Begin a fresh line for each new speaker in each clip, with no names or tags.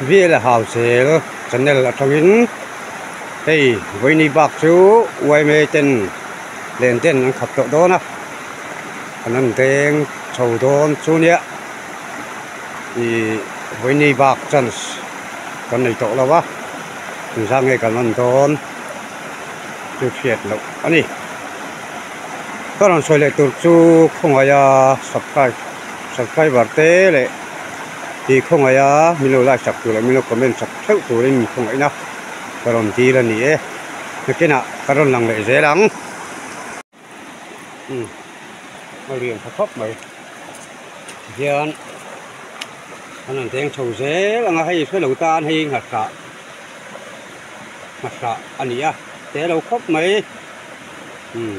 Vela hau zel channel atangin hei vawiini bak chu yma ten len ten an khap tawh dawn a an rawn deng chho dawn chu nia ih vawiini bak chance kan nei tawh lo a engzah nge kan rawn dawn chu hriat loh a ni. Ka rawn sawi leh tur chu khawngaih a subscribe subscriber te leh tih khawngaih a min lo like sak tur leh min lo comment sak theuh turin min khawngaihna ka rawn dil a ni e nakinah ka rawn lang leh zel ang umm a lian tha khawp mai tihian an rawn deng chho zel ang a hei hrelo tan hei nghahrah nghahrah a ni a te lo khawp mai umm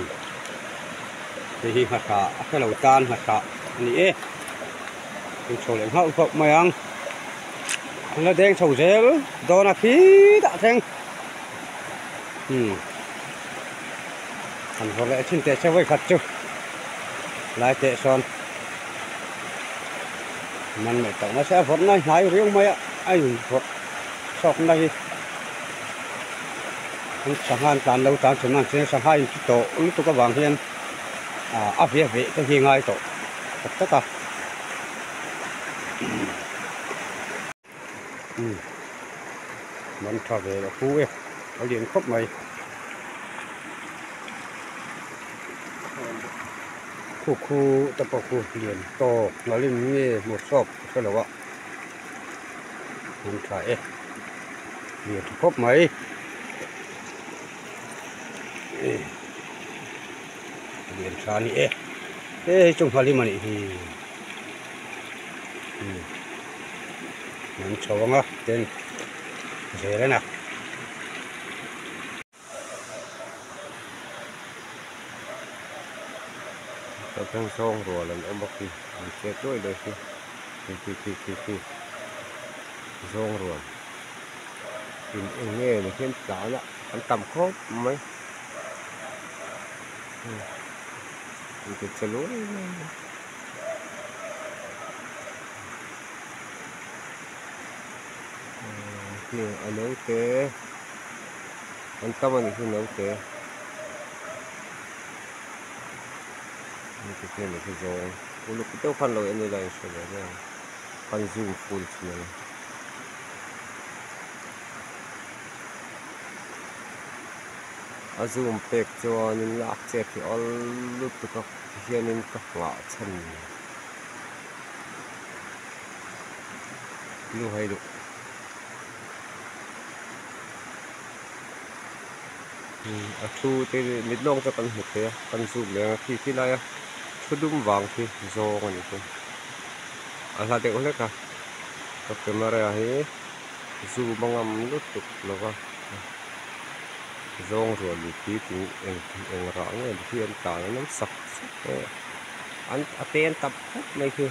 hei hi nghahrah a hrelo tan nghahrah a ni e in chho leh nghauh nghauh mai ang an la deng chho zel dawn a khitah thleng umm han vawrh leh thin teh se vawikhat chu lai teh sawn man leh tawh nasa a vawrh na hnai riau mai a a in vawrh chhuak na hi an sangha an tlan lo tan chhun a chuan sangha in thi tawh lutuk avang hian ah a ve ve te hi ngai tawh tak tak a umm man tha ve a pu e a lian khawp mai khu khu te pawh khu lian tawk nalhin nge hmuh sawk ka hre lo a. An tha e lian tha khawp mai lian tha a ni e he hei chu nghalim a nih hi an chho ang a ten zel a na.
Tah zawng rual an awm a khi an chet luai luai khi khi khi khi khi khi zawng rual in eng nge ni hian tlan a an tam khawp mai an ti che luai luai mai. Khi a naute. An tam a nih hi naute heti khian a hre zawng uluk deuh khan lo en ila in hre ve mai ang kan zoom full chhin ang a zoom pek chuanin lak chet hi awl lutuk a tihianin ka nghah chhan luhai duh. A thu te mit lawng chu kan hmu thei a kan zoom leh ang a khi khi laia thu dum vang khi zawng a nih chu a hla deuh hlek a ka camera hi zoom a ngam lutuk lo va zawng rual lui khi ting eng eng rah nge ni khi an tlan an awm sak sak e an a te an tap khawp mai khi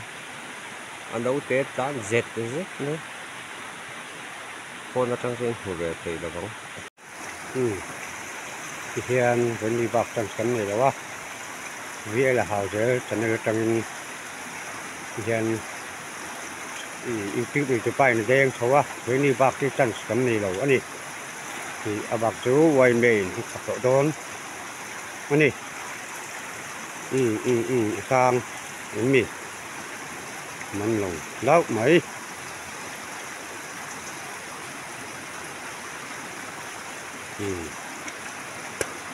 a naute tlan zet zet mai. Phone atang chuan hmu ve thei lo vang.
Umm tihian Wendy bak chance kan nei lo a, VL a hau zel channel atangin tihian ih youtube nei tupa in a deng chho a, Wendy bak hi chance kan nei lo a ni. Tih a bak chu yma in a chak tawh dawn a ni. Umm umm umm a sang em mi man lo hlauh mai.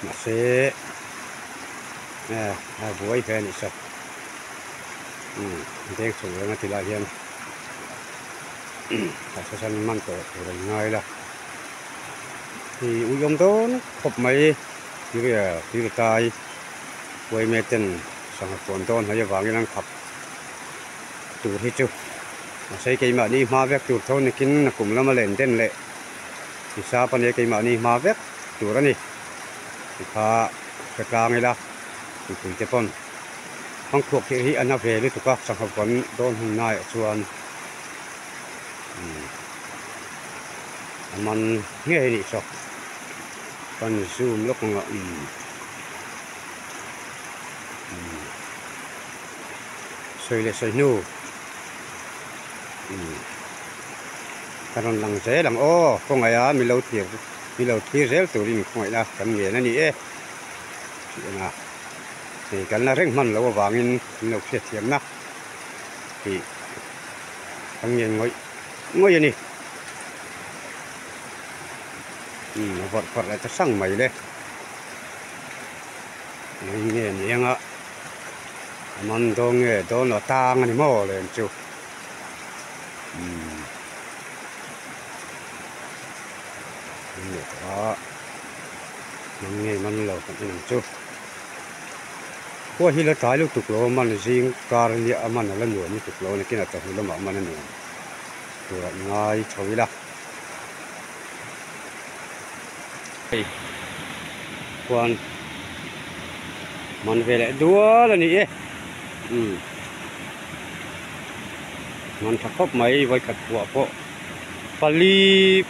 Mahse a buai ve a nih saw deng chho reng a ti lai hian tah saw chuan man tawh tur an ngai la ih ui awm dawn khawp mai thil tai uaime ten sangha puan dawn hmai avangin an khap tur hi chu mahse keimahni hma vek tur tho nikin a kum lama len den leh hisap a nia keimahni hma vek tur a ni tikha hre tlang ila mipui te pawn hmangkhuak thih hi a na ve lutuk a sangha vawn dawn hun laiah chuan umm a man ngei a nih saw kan zoom lawk ang a umm umm. Sawi leh sawi hnu umm Kan rawn lang zel ang aw, khawngaih a milo thlir milo thlir zel turin khawngaihna kan ngen a ni e tih a hei kan la reng hman loh avangin min lo hriatthiamna tih kan ngen ngawih ngawih a ni. Umm a vawrh vawrh leh ta sang mai le eng nge ni anga a man dawn nge dawn lo tang a ni maw lem chu. Umm an leh tawh a man nge man lo kan en ang chu khua hi la tlai lutuk lo a man zing kar nia a man a la nuam lutuk lo a ni kinah chawhnu lamah a man a nuam tur ah ngai chho ila hei khuan man ve leh dual a ni e umm. Man tha khawp mai vawikhat phuah pawh pali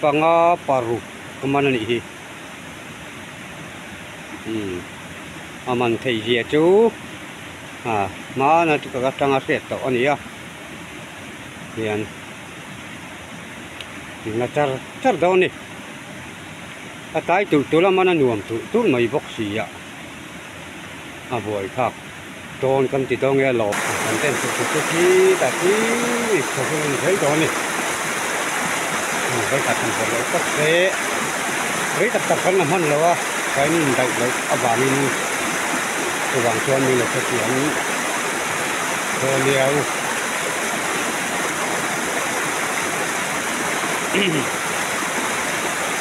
panga paruk a man a nih hi umm a man theih zia chu ah hmana chu ka atanga hriat tawh a ni a hian la char char dawn a ni a tlai tulh tulh a man a nuam tulh tulh mai bawk si a a buai thlak. Dawn kan ti dawn nge lo. Kan ten chuk chuk chu khi tah khi chho chu an zel dawn a ni. Vawikhat han vawrh loh tak se rei tak tak kan la hman lo a, kan indaih loh avangin chuvang chuan mi lo hrethiam dawn nia u.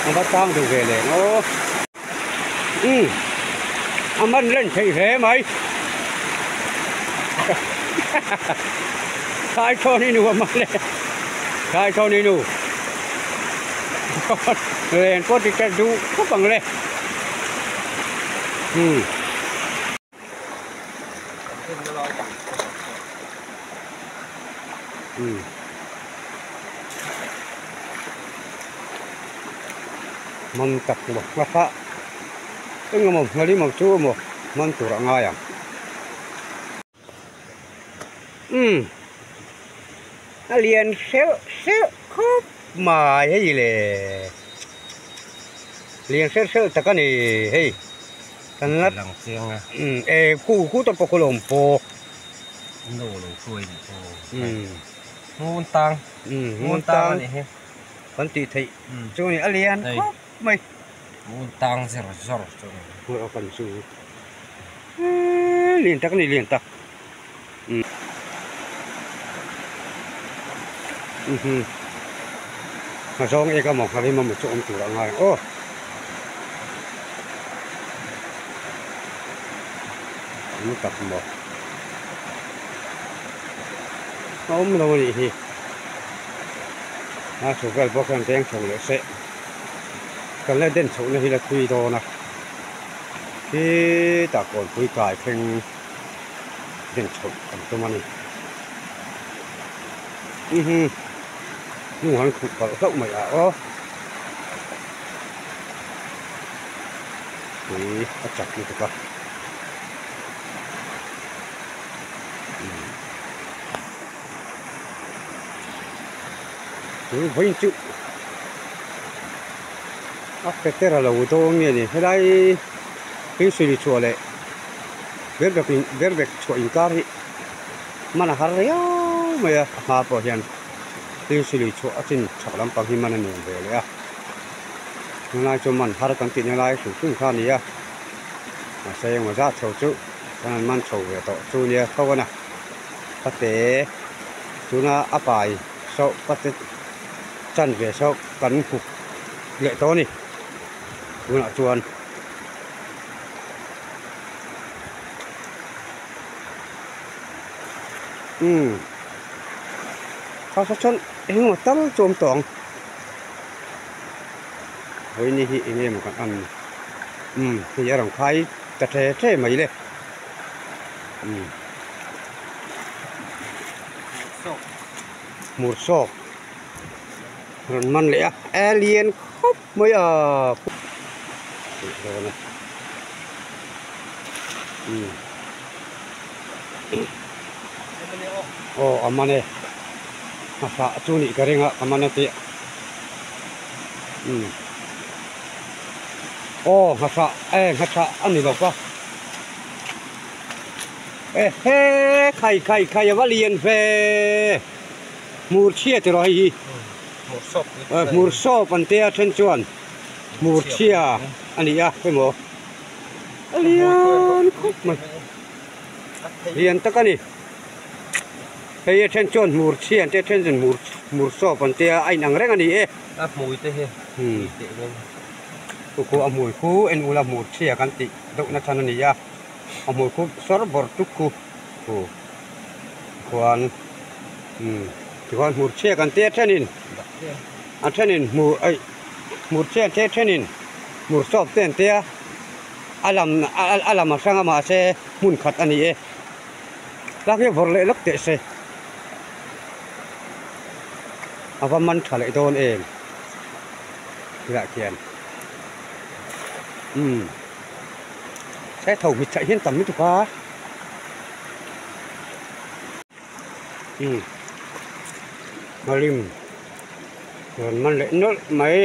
A va tang duh ve leh maw. Umm a man len theih hle mai Thai thawn i nu a man le Thai thawn i nu len pawh ti tel duh khawp ang le umm. Umm. Man tak maw nga kha eng emaw nghal emaw chu emaw man tur a ngai ang. Umm a lian hreuh hreuh khawp mai hei le lian hreuh hreuh tak a ni hei kan la
lang chiang a
umm e khu khu te pawh khu lo awm bawk
no lo hruai ni aw umm ngun tang
umm ngun tang a nih hi kan tih theih chu a ni a lian khawp mai
ngun tang zer zawr chu a ni
hmuh a kan chu eee lian tak a ni lian tak umm mhm a zawng ek amaw nghalim amaw chu awm tur a ngai ang aw awm tak maw a awm lo a nih hi. A chho vel bawk hian veng chho leh se kan la den chhohna hi la thui dawn a khitah kawnpui kai thleng den chhoh kan tum a ni mhm hnung han khuh palh hlauh mai ah aw tui a chak lutuk a. Chu vawiin chu a petera lo dawn nge ni helai thingsuih chhuah leh berbek in berbek chhuah inkar hi man a har riau mai a a hma pawh hian thingsuih chhuah a chin chhak lampang hi man a nuam ve leh a tunlai chu man har kan tihna lai hrim hrim kha a ni a mahse engmaw zat chho chu kan han man chho ve tawh chu nia tho a na. Pate tuna a pai saw pate chan ve saw kan hmu leh tawh a ni tunah chuan umm kha kha chuan engemaw tal chu a awm tawh ang vawiin hi eng emaw kan an umm hei a rawn khai ta ṭe ṭe mai le umm. Hmur sawk rawn man leh a alien khawp mai a dawn a umm aw a man e a hrah chu nih ka ring a ka man a tih. Umm aw nghahrah e nghahrah a ni lo va ehe khai khai khai a va lian ve hmur chhia tiraw hei hi hmur sawp an tia then chuan hmur chhia a ni a emaw a lian khawp mai lian tak a ni. Hei a then chuan hmur chhia an tia a then chuan hmur hmur sawp an tia a inang reng a ni e.
A hmui te hi hmui teh reng.
Khu khu a hmui khu en ula hmur chhia kan tih deuh na chhan a ni a, a hmui khu sawr bawr tuk khu khu khuan umm tikhuan hmur chhia kan tia thenin a thenin hmur aih hmur chhia an tia thenin hmur sawp te an tia a lam a lam a hrang a mahse hmun khat a ni e. Tlak hi vawrh leh lawk teh se a va man tha leh dawn em tilai khian umm he tho hmit theih hian tam lutuk a umm nghalim rawn man leh nawlh mai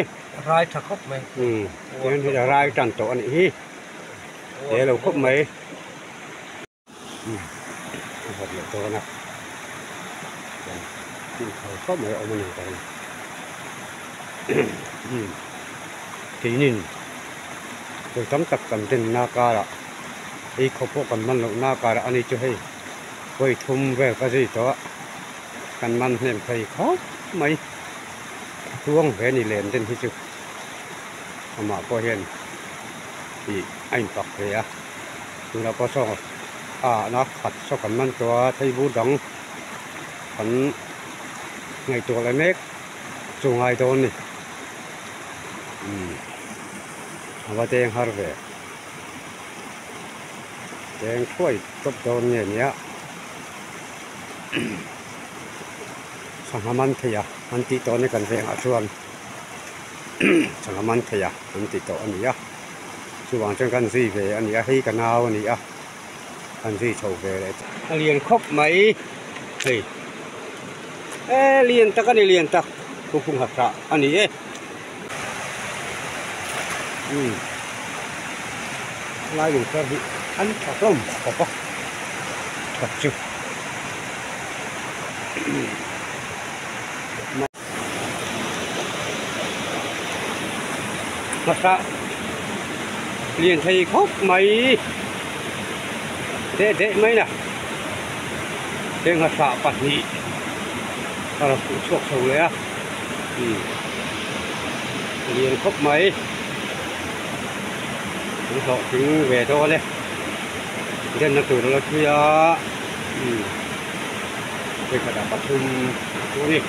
rai tha khawp mai
umm tihian hei rai tan tawh a nih hi he lo khawp mai. A vawt leh dawn a chuan hmun tho khawp mai a awm a ni ka ring keinin vawi tam tak kan denna karah ei khawp pawh kan man lohna karah a ni chu hei vawi thum vel ka zui tawh a kan man hnem thei khawp mai tluang ve a ni lem den hi chu amah pawh hian ih a inpak ve a. Tunah pawh saw ahna khat saw kan man tawh a theibur dang kan ngaihtuah leh mek chu ngai dawn a ni umm a va deng har ve deng thuai tawp dawn nge nia sangha man thei a an tih tawh a ni kan vengah chuan sangha man thei a an tih tawh a ni a. Chuvang chuan kan zui ve a ni a, hei ka nau a ni a, kan zui chho ve leh a lian khawp mai hei e lian tak a ni lian tak thupung ha hrah a ni e umm lai lung thar hi an tha hlawm khawp a that chu. Hmasa lian thei khawp mai deh deh mai na heng hmasa pahnih a rawn hmuh chhuak chho leh a umm lian khawp mai an hlawhtling ve dawn e denna tur a la thui a umm hei khatah pathum chu a ni.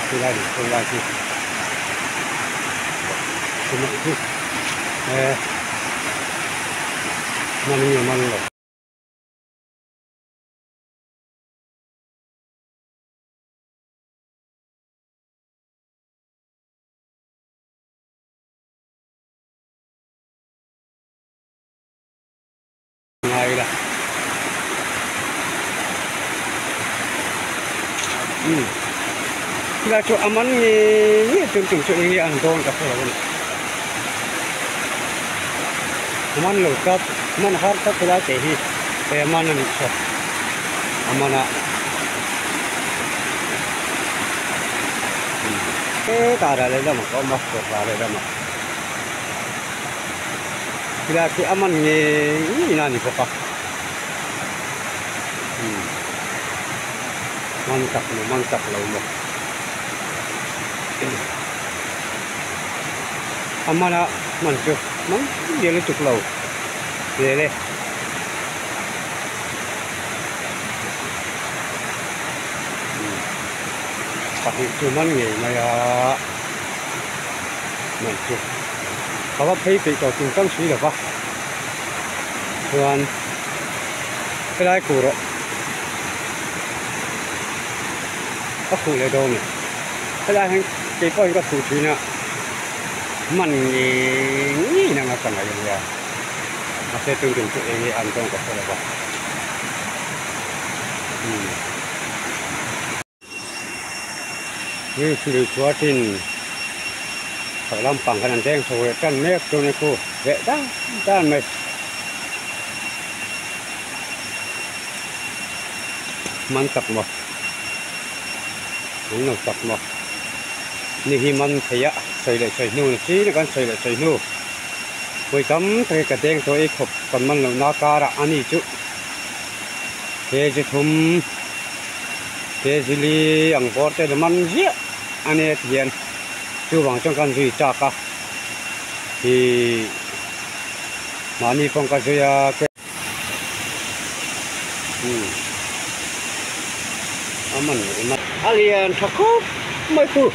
Chulai leh chulai chu chumai chu eh man nge man lo. Ngai ila umm khilai chu a man nge nge tum tum chu eng nge an dawn ka hre lo a ni a man lo tlat man har tlat khilai te hi he a man a nih saw a man a hetah dah leh lamah ka awm a kawtah leh lamah. Khilai khi a man ngei ngei na a ni bawk a umm man tak maw man tak lo maw a man a man chu man lian lutuk lo vel e. Pahnih chu man ngei mai a man chu. Ka va phei peih tawh chung chang si lo va chuan helai khuh rawh ka khuh leh dawn a ni helai hian kei pawhin ka khuh thin a man ngei ngei nang a ka ngaih a nia mahse tun tum chu eng nge an dawn ka hre lo va umm. Hei thil chhuatin Chhak lampang khan an deng chho leh tan mek chu ni khu leh dan dan mai. Man tak maw? An lo tak maw? Ni hi man thei a, sawi leh sawi hnu ni chi na kan sawi leh sawi hnu. Vawi tam tak hi ka deng tawh ei khawp kan man lohna karah a ni chu kg thum kg li ang bawr te la man ziah a nia ti hian chuvang chuan kan zui chak a ih mahni pawh ka zui a umm a man leh man a lian tha khawp mai khu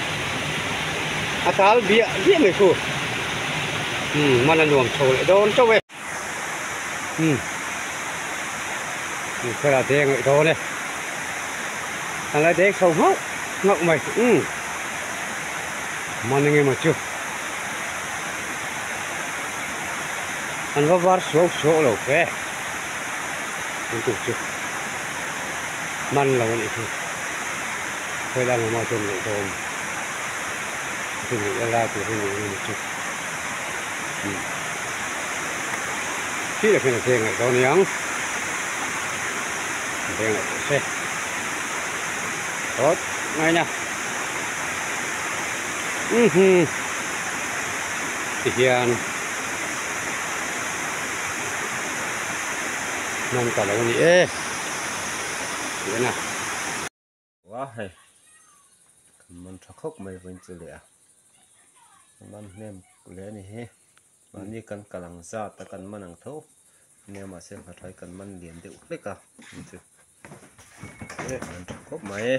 a tal biah biah mai khu umm man a nuam chho leh dawn chauh e umm khawlai deng leh dawn e a la deng chho nghauh nghauh mai umm man eng emaw chu. An va var suau suau lo fe an tur chu man lo a nih chu khawi lai mama chuan ngaih dawn chu ngaih la lai tur hi ni ang chu khi lah khian a che ngaih dawn aniang a che ngaih tawh se awt ngaina. Umm tihian hman ta lo a ni e tih a na.
Wa hei kan man tha khawp mai vawiin chu leh a man hnem leh a ni hi mahni kan kal ang zat a kan man ang tho nia mahse hna tha hi kan man lian deuh hlek a chu man tha khawp mai.